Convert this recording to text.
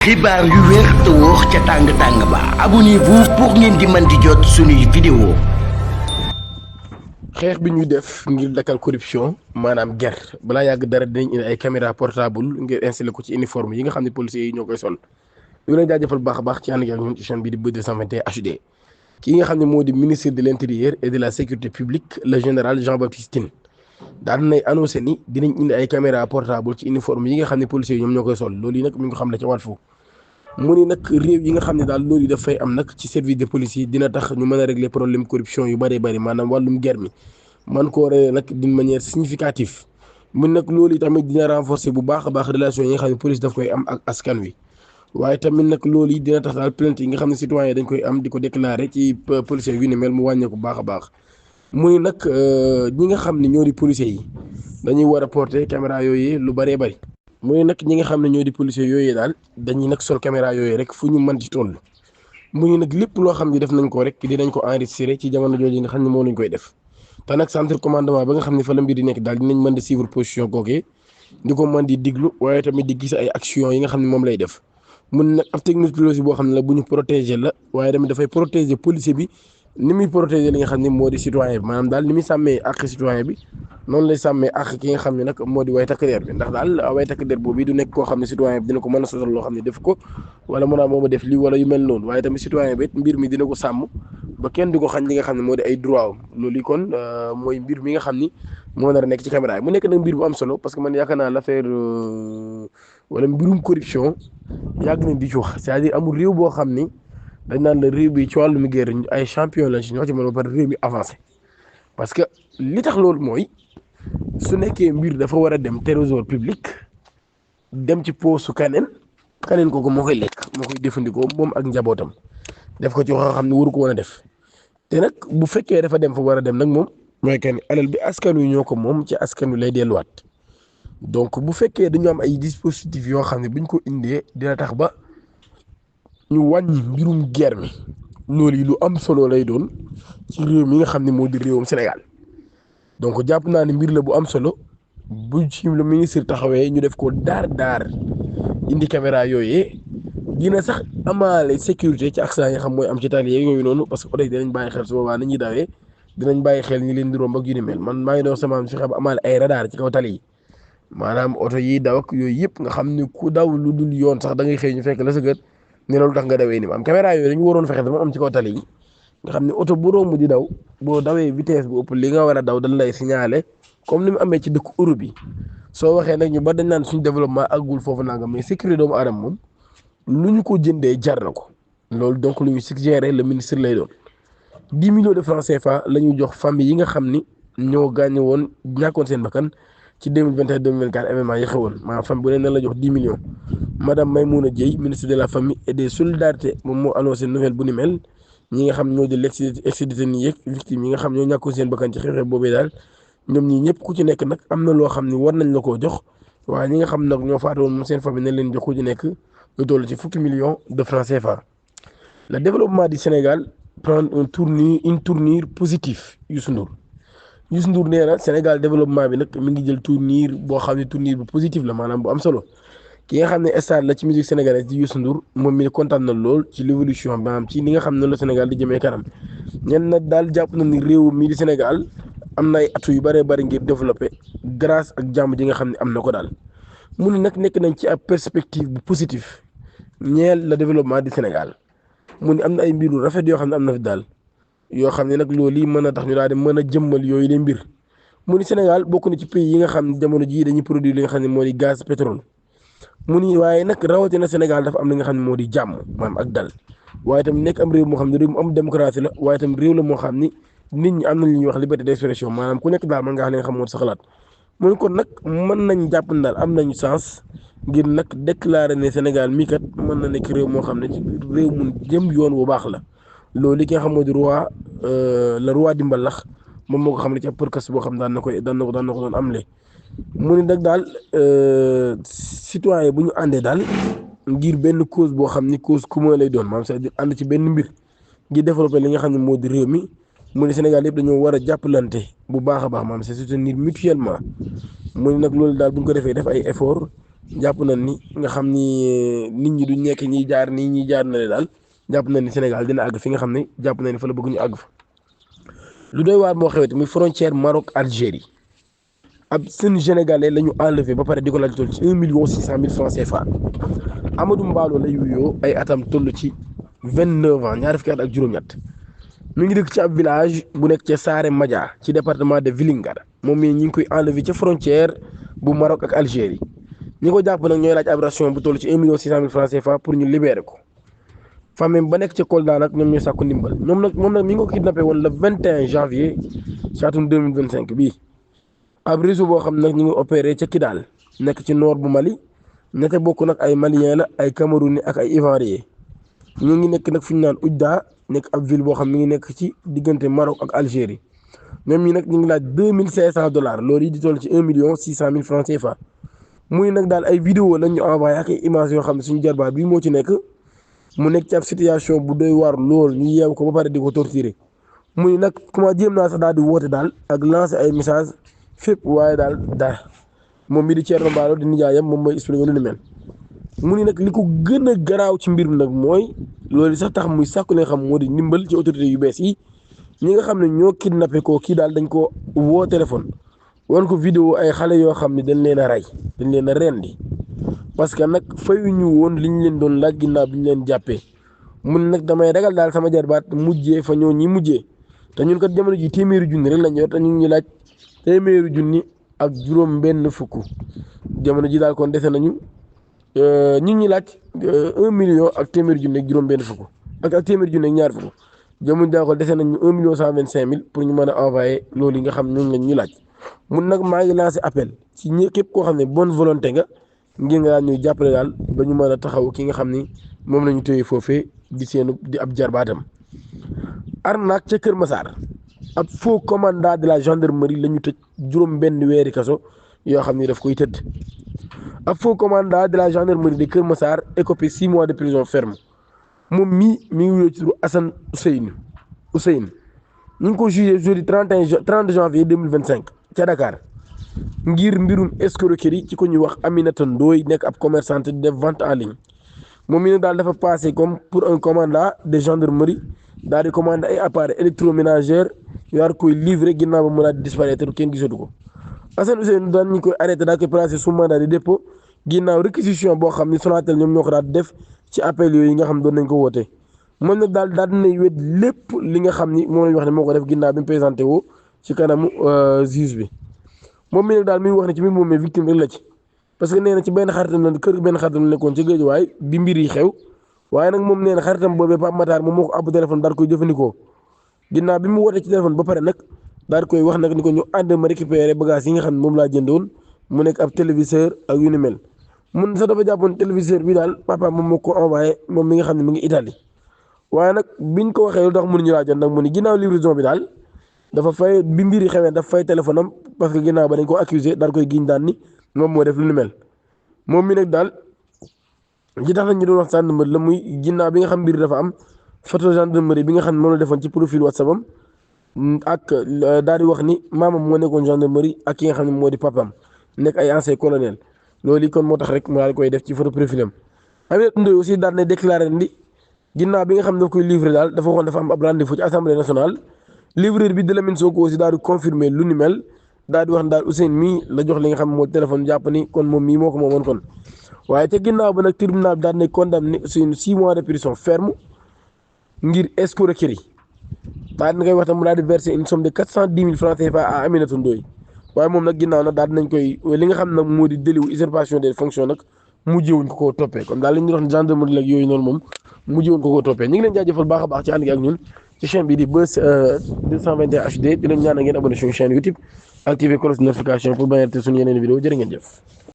xibaar yu wér te wóor ca tàng-tàng ba abonnez-vous pour ngeen di mën di jot suñuy vidéo. xeex bi ñuy def ngir dakkal corruption maanaam ger balaa yàgg dara dinañ indi ay caméra portable ngir installé ko ci uniforme yi nga xam ne policiers yi ñoo koy sol ñu leen jaajëfal baax a baax ci ànd ak ñun ci chaîne bi di Buzz 221 HD kii nga xam ne moo di ministre de l'intérieur et de la sécurité publique le général Jean-Baptiste Tine daan nay annoncé ni dinañ indi ay caméra portable ci uniforme yi nga xam ne policiers yi ñoom ñoo koy sol loolu yi nag mi ngi ko xam ne ca Walf mu ni nag réew yi nga xam ne daal loolu yi daf fay am nag ci service de police yi dina tax ñu mën a régler problème corruption yu bëree bëri maanaam wàllum ger mi man koo régler nag d'une manière significative mun nag loolu yi tamit dina renforcer bu baax a baax relation yi nga xam ne police daf koy am ak askan wi waaye tamit nag loolu yi dina tax daal plainte yi nga xam ne citoyen yi dañ koy am di ko déclarer ci policier yu ni mel mu wàññeeku baax a baax mu ni nag ñi nga xam ne ñoo di policier yi dañuy war a porter caméra yooyu lu bëree bëri muy nag ñi nga xam ne ñoo di policiers yooyu daal dañuy nag sol caméra yooyu rek fu ñu mën ci toll muy nag lépp loo xam ne def nañ ko rek dinañ ko enregistrer ci jamono jooju nga xam ne moo lañ koy def te nag centre commandement ba nga xam ne fa la mbir di nekk daal dinañ mën di suivre position kookee di ko mën di diglu waaye tamit di gis ay action yi nga xam ne moom lay def mun nag ab technologie boo xam ne la bu ñu protéger la waaye tamit dafay protéger policier bi ni muy protéger li nga xam ne moo di citoyen bi maanaam daal ni muy sàmmee ak citoyen bi noonu lay sàmmee ak ki nga xam ne nag moo di way takk der bi ndax daal way takk der boobu du nekk koo xam ne citoyen bi dina ko mën a sosal loo xam ne def ko wala mu naa mooma def lii wala yu mel noonu waaye tamit citoyen bi mbir mi dina ko sàmm ba kenn du ko xañ li nga xam ne moo di ay droit am loolu yi kon mooy mbir mi nga xam ni moo nar a nekk ci caméra yi mu nekk nag mbir bu am solo parce que man yaakaar naa l'affaire wala mbirum corruption yàgg nañ di ci wax c'est-à-dire amul réew boo xam ni dañ naan la réew bi ci wàllum guerre ay champion lañ ci ñoo ci mën a pare réew mi avancé parce que li tax loolu mooy su nekkee mbir dafa war a dem trésor public dem ci poosu kaneen kooku moo koy lekk moo koy jëfandikoo moom ak njabootam def ko ci wax xam ne waru ko woon a def te nag bu fekkee dafa dem fa war a dem nag moom mooy que ni alal bi askan wi ñoo ko moom ci askan wi lay delluwaat donc bu fekkee dañu am ay dispositifs yoo xam ne buñ ko indee dina tax ba ñu wàññi mbirum guerre mi loolu yi lu am solo lay doon ci réew mi nga xam ne moo di réewum Sénégal donc jàpp naa ne mbir la bu am solo bu ci le ministre taxawee ñu def ko daar indi caméra yooyee dina sax amaale sécurité ci accident yi nga xam mooy am ci tali yooyu noonu parce que oto yi dinañ bàyyi xel su boobaa ni ñuy dawee dinañ bàyyi xel ñi leen di romb ak yu ni mel man maa ngi doon sama fexe ba amaale ay radar ci kaw tali yi maanaam oto yi daw ak yooyu yëpp nga xam ne ku daw lu dul yoon sax da ngay xëy ñu fekk la sa gët ne loolu tax nga dawee ni ma am caméra yooyu dañu waroon fexe dama am ci kaw tali yi nga xam ne oto bu romb di daw boo dawee vitesse bu ëpp li nga war a daw dañ lay signaler comme ni mu amee ci dëkk Europe yi soo waxee nag ñu ba dañ naan suñu développement àggul foofu naa nga mais sécurité doomu aadama moom lu ñu ko jëndee jar na ko loolu donc lu ñu suggéré le ministre lay doon 10 millions de francs CFA la ñuy jox famille yi nga xam ni ñoo gaañu woon ñàkkoon seen bakkan ci 2021 2024 événement yi xewoon maanaam famille bu ne nan la jox 10 millions madame Maymouna Dièye ministre de la famille et des solidarités moom moo annoncé nouvelle bu ni mel ñi nga xam ñoo di ex-détenus yeeg victimes yi nga xam ñoo ñàkkoon seen bakkan ci xew-xew boobee daal ñoom ñii ñëpp ku ci nekk nag am na loo xam ne war nañ la koo jox waaye ñi nga xam nag ñoo faatu woon moom seen famille nañ leen jox ku ci nekk lu toll ci 10 millions de francs CFA. Le développement du Sénégal prend une tournure positive Youssou Ndour nee na Sénégal développement bi nag mi ngi jël tournure boo xam ne tournure bu positive la maanaam bu am solo ki nga xam ne star la ci musique sénégalaise di Youssou Ndour moom mi kontaan na lool ci l'évolution maanaam ci li nga xam ne la Sénégal di jëmee kanam ñenn nag daal jàpp na ni réew mi di Sénégal am na ay atu yu bëree bëri ngir développer grâce ak jàmm ji nga xam ne am na ko daal mu ne nag nekk nañ ci ab perspective bu positif ñeel le développement du Sénégal mu ne am na ay mbir yu rafet yoo xam ne am na fi daal yoo xam ne nag loolu yi mën a tax ñu daal di mën a jëmmal yooyu les mbir mu ni Sénégal bokk na ci pays yi nga xam ne jamono jii dañuy produire li nga xam ne moo di gaz pétrole mu ni waaye nag rawatina Sénégal dafa am li nga xam ne moo di jàmm maanaam ak dal waaye tam nekk am réew moo xam ne réew mu am démocratie la waaye tam réew la moo xam ni nit ñi am nañ li ñuy wax liberté d'expression maanaam ku nekk daal mën nga xam li nga xam moo di sa xalaat mu ni kon nag mën nañ jàpp ne daal am nañu sens ngir nag déclarer ne Sénégal mii kat mën na nekk réew moo xam ne ci réew mu jëm yoon bu baax la loolu ki nga xam moo di le roi di mbalax moom moo ko xam ne ci ab podcast boo xam daan na ko doon amle mu ni nag daal citoyen bu ñu àndee daal ngir benn cause boo xam ni cause commun lay doon maanaam c'est-à-dire ànd ci benn mbir ngir développer li nga xam ne moo di réew mi mu ni Sénégal yëpp dañoo war a jàppalante bu baax a baax maanaam c'est soutenir mutuellement mu ni nag loolu daal bu ñu ko defee def ay effort jàpp nañ ni nga xam ni nit ñi du nekk ñiy jaar nii ñiy jaar na le daal jàpp nañ ni Sénégal dina àgg fi nga xam ne jàpp nañ ni fa la bëgg ñu àgg fa. lu doy waar moo xewete muy frontière Maroc Algérie ab seen sénégalais la ñu enlevé ba pare di ko laaj toll ci 1 600 000 francs CFA. Amadou Mballo lay wuyoo ay atam toll ci 29 ans ñaar fukki at ak juróom-ñett mu ngi dëkk ci ab village bu nekk ca Saare Madia ci département de Vélingara moom mii ñi ngi koy enlevé ca frontière bu Maroc ak Algérie ñi ko jàpp nag ñooy laaj ab ration bu toll ci 1 600 000 francs CFA pour ñu libérer ko. famille ba nekk ca Kolda nag ñoom ñooy sàkku ndimbal moom nag mi ngi ko kidnappé woon le 21 janvier ci atum 2025 bii. ab réseau boo xam nag ñu ngi opéré ca Kidal nekk ci nord bu Mali ñette bokk nag ay malien la ay camerounais ak ay ivoiriens ñu ngi nekk nag fu ñu naan Oujda nekk ab ville boo xam mi ngi nekk ci diggante Maroc ak Algérie ñoom ñi nag ñu ngi laaj $2500 loolu yi di toll ci 1 600 000 francs CFA. muy nag daal ay vidéo lañ ñu envoyé ak ay images yoo xam ne suñu jarbaat bii moo ci nekk mu nekk ci ab situation bu doy waar lool ñu yeew ko ba pare di ko torturer muy nag comment jéem naa sax daal di woote daal ak lancer ay message fépp waaye daal dara moom mi di Thierno Mballo di nijaayam moom mooy expliqué lu ni mel. mu ni nag li ko gën a garaaw ci mbir mi nag mooy loolu sax tax muy sàkku ne xam moo di ndimbal ci autorité yu bees yi ñi nga xam ne ñoo kidnappé ko kii daal dañ ko woo téléphone wan ko vidéo ay xale yoo xam ne dañ leen a rey dañ leen a rendi parce que nag fayuñu woon li ñu leen doon laaj ginnaaw bi ñu leen jàppee mun nag damay ragal daal sama jarbaat mujjee fa ñoo ñi mujjee te ñun kat jamono ji téeméeri junni rek lañ yor te ñu ngi laaj téeméeri junni ak juróom benn fukk jamono ji daal kon dese nañu ñu ngi laaj 1 million ak téeméeri junni ak juróom benn fukk ak téeméeri junni ak ñaar fukk jamono ji daal kon dese nañu 1 125 000 pour ñu mën a envoyé loolu yi nga xam ñooñu lañ ñu laaj mun nag maa ngi lancé appel ci ñi képp koo xam ne bonne volonté nga ngir nga daal ñuy jàppale daal ba ñu mën a taxaw ki nga xam ni moom la ñu téye foofee di seenu di ab jarbaatam. arnaque ca Kër Massar ab faux commandant de la gendarmerie la ñu tëj juróom benn weeri kaso yoo xam ni daf koy tëdd ab faux commandant de la gendarmerie de Kër Massar écopé 6 mois de prison ferme moom mi ngi wuyoo ci turu Assane Ousseynou ñu ngi ko jugé jeudi 30 janvier 2025 ca Dakar ngir mbirum escroquerie ci ko ñuy wax Aminata Ndoye nekk ab commerçante di def vente en ligne moom mi ne daal dafa passé comme pour un commandant de gendarmerie daal di commandé ay appareil électroménager yu war koy livré ginnaaw ba mu daal di disparaître kenn gisatu ko. Assane Ousseynou daan ñu koy arrêté daal koy placé sous mandat de dépôt ginnaaw réquisition boo xam ni Sonatel ñoom ñoo ko daal def ci appel yooyu nga xam doon nañ ko woote moom nag daal dinay wét lépp li nga xam ni moom lañ wax ne moo ko def ginnaaw bi mu présenté woo ci kanamu juge bi moom mi nag daal mi ngi wax ne ci mbir moom mais victime rek la ci parce que nee na ci benn xaritam la kër benn xaritam la nekkoon ci géej waaye bi mbir yi xew waaye nag moom nee na xaritam boobee Pape Matar moom moo ko àbb téléphone daal koy jëfandikoo ginnaaw bi mu wootee ci téléphone ba pare nag daal koy wax nag ni ko ñu ànd ma récupérer bagage yi nga xam ne moom laa jëndoon mu nekk ab téléviseur ak yu ni mel mun sax dafa jàppoon téléviseur bi daal papa moom moo ko envoyé moom mi nga xam ne mu ngi Italie waaye nag biñ ko waxee lu tax mënuñu laa jot nag mu ni ginnaaw livraison bi daal dafa fay bi mbir yi xewee dafa fay téléphone am parce que ginnaaw ba dañ ko accusé daal koy giñ daan ni moom moo def lu ni mel moom mi nag daal li tax nañ ñu doon wax gendarmerie la muy ginnaaw bi nga xam mbir dafa am photo gendarmerie bi nga xam ne moom la defoon ci profil WhatsApp am ak daal di wax ni maamam moo nekkoon gendarmerie ak ki nga xam ne moo di papam nekk ay ancien colonel loolu kon moo tax rek mu daal koy def ci photo profil am. Aminata Ndoye aussi daal ne déclaré ni ginnaaw bi nga xam ne daf koy livré daal dafa waxoon dafa am ab rendez-vous ci assemblée nationale livreur bi de Lamine Sonko aussi daal di confirmer lu ni mel daal di wax ne daal Ousseynou mii la jox li nga xam ne moo téléphone jàpp ni kon moom mii moo ko moomoon kon. waaye ca ginnaaw ba nag tribunal bi daal di condamné Ousseynou 6 mois de prison ferme ngir escroquerie daal di koy wax tam mu daal di verser une somme de 410 000 francs CFA à Aminata Ndoye waaye moom nag ginnaaw nag daal dinañ koy li nga xam nag moo di délit usurpation des fonctions nag mujjewuñ ko koo toppee comme daal li ñuy wax gendarmerie ak yooyu noonu moom mujjewuñ ko koo toppee ñu ngi leen jaajëfal baax a baax ci ànd gi ak ñun ci chaîne bi di Buzz 221 HD di leen ñaan ngeen abonné suñu chaîne YouTube activer cloche de notification pour bañ a rater suñu yeneen vidéo jërë ngeen jëf